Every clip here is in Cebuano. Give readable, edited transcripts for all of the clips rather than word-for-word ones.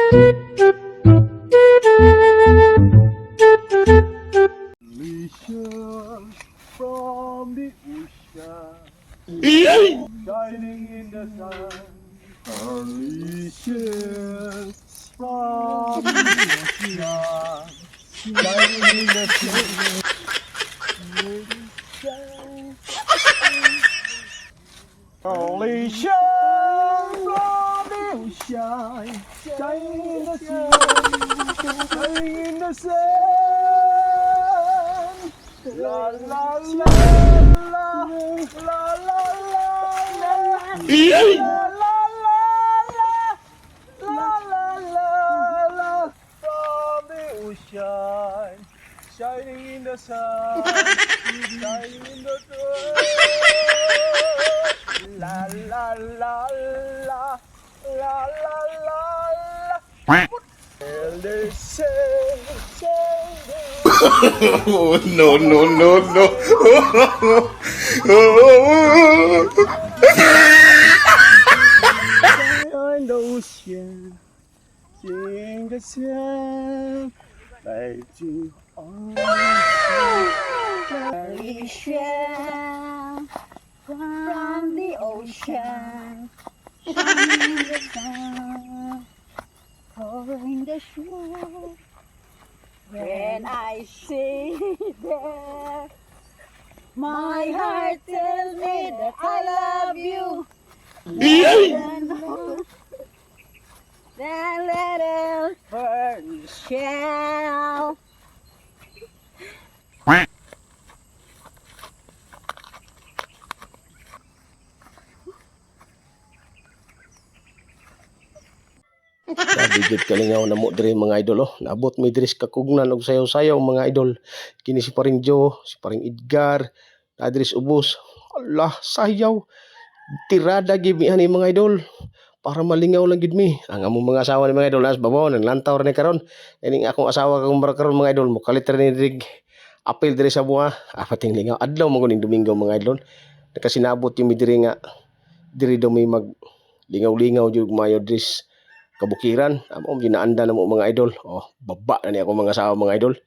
Alicia from the ocean, shining in the sun. Alicia from the ocean, shining in the sun. Alicia from the ocean, shining in the sun, shining in the sun. La la la la la la la la la la la la la la from the ocean, shining in the sun, shining in the sun. La la la la la la la la. They say Oh, no. In the ocean, sing the sound like you are. Alicia from the ocean, shining in the sun, covering the shore. When I see there, my heart tells me that I love you. Than little pearly shell. Grabe jud kalingaw namo diri, mga idol, oh. Naabot mi diri sa Kakugnan og sayaw-sayaw, mga idol. Kini si Paring Joe, si Paring Edgar, naa diri sa ubos. Allah, sayaw. Tirada gyud mi ani, mga idol. Para malingaw lang gyud mi. Ang among mga asawa ni, mga idol, nas babaw nanglantaw ra ni karon. Ining akong asawa kang karon, mga idol, mokalit ra ni diri apil diri sa buwa. Apating lingaw adlaw man ning Domingo, mga idol. Nakasinabot yung mi diri nga diri daw may mag lingaw-lingaw jud mayo diri sa kabukiran. Amo ginaanda na mo, mga idol. Oh, baba na ni ako mga asawa, mga idol.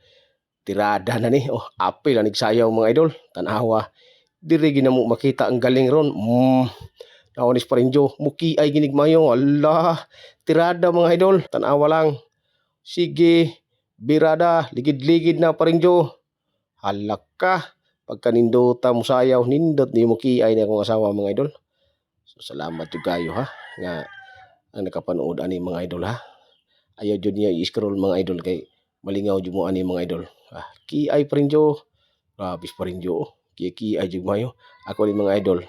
Tirada na ni. Oh, apil na nagsayaw, mga idol. Tanawa. Diri ginamo makita ang galing ron. Naonis pa rin Jo. Muki ay ginigmayo. Allah. Tirada, mga idol. Tanawa lang. Sige. Birada. Ligid-ligid na pa rin Jo. Halaka. Pagka nindota mo sayaw, nindot ni Muki ay ni akong asawa, mga idol. So salamat jud kayo ha nga ang nakapanood ani, mga idol, ha. Ayaw jud niya i-scroll, mga idol, kay malingaw jud mo ani, mga idol. Ah, ki ay pa rin Jo. Grabe pa rin Jo. Ki ki ay jud mayo. Ako ni, mga idol.